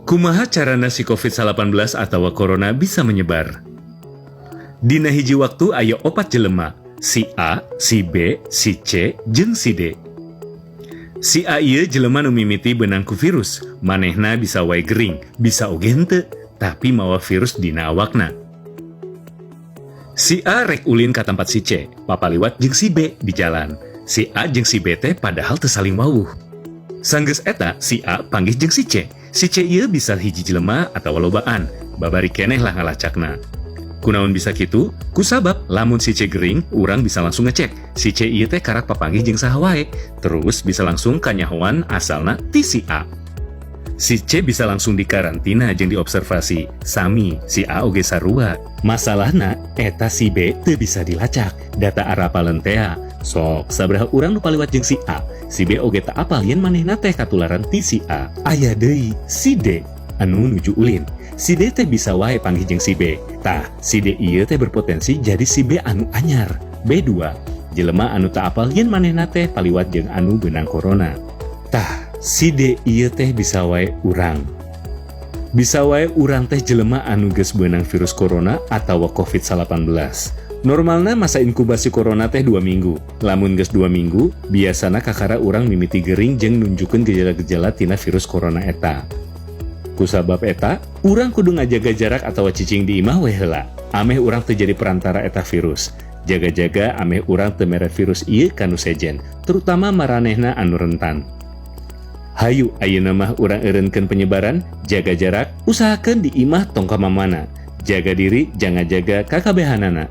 Kumaha carana si COVID-19 atawa corona bisa menyebar? Dina hiji waktu aya opat jelema, si A, si B, si C, jeung si D. Si A ieu jelema nu mimiti beunang ku virus, manehna bisa wae gering, bisa oge henteu, tapi mawa virus dina awakna. Si A rek ulin ka tempat si C, papaliwat jeung si B di jalan. Si A jeung si B teh padahal teu saling wawuh. Sanggeus eta, si A panggih jeung si C. Si C ieu bisa hiji jelema atawa lobaan, babari keneh lah ngalacakna. Kunaon bisa kitu? Kusabab lamun si C gering, urang bisa langsung ngecek. Si C ieu teh karak papanggih jeung saha wae. Terus bisa langsung kanyahoan asalna ti si A. Si C bisa langsung dikarantina jeung diobservasi. Sami, si A oge sarua. Masalahna, eta si B teu bisa dilacak. Da teu arapaleun tea. Sok, sabaraha urang nu paliwat jeung si A. Si B oge teu apal yen manehna teh katularan ti si A. Aya deui si D anu nuju ulin. Si D teh bisa wae panggih jeung si B. Tah, si D ieu teh berpotensi jadi si B anu anyar. B2. Jelema anu teu apal yen manehna teh paliwat jeung anu beunang corona. Tah, si D ieu teh bisa wae urang. Bisa wae urang teh jelema anu geus beunang virus corona atawa COVID-19. Normalna masa inkubasi corona teh 2 minggu. Lamun geus 2 minggu, biasana kakara urang mimiti gering jeung nunjukkeun gejala-gejala tina virus corona eta. Kusabab eta, urang kudu ngajaga jarak atawa cicing di imah we heula. Ameh urang teu jadi perantara eta virus. Jaga-jaga ameh urang teu mere virus ieu ka nu sejen, terutama maranehna anu rentan. Hayu ayeuna mah urang eureunkeun penyebaran, jaga jarak, usahakeun di imah tong ka mamana. Jaga diri, jangan jaga kakabehanana.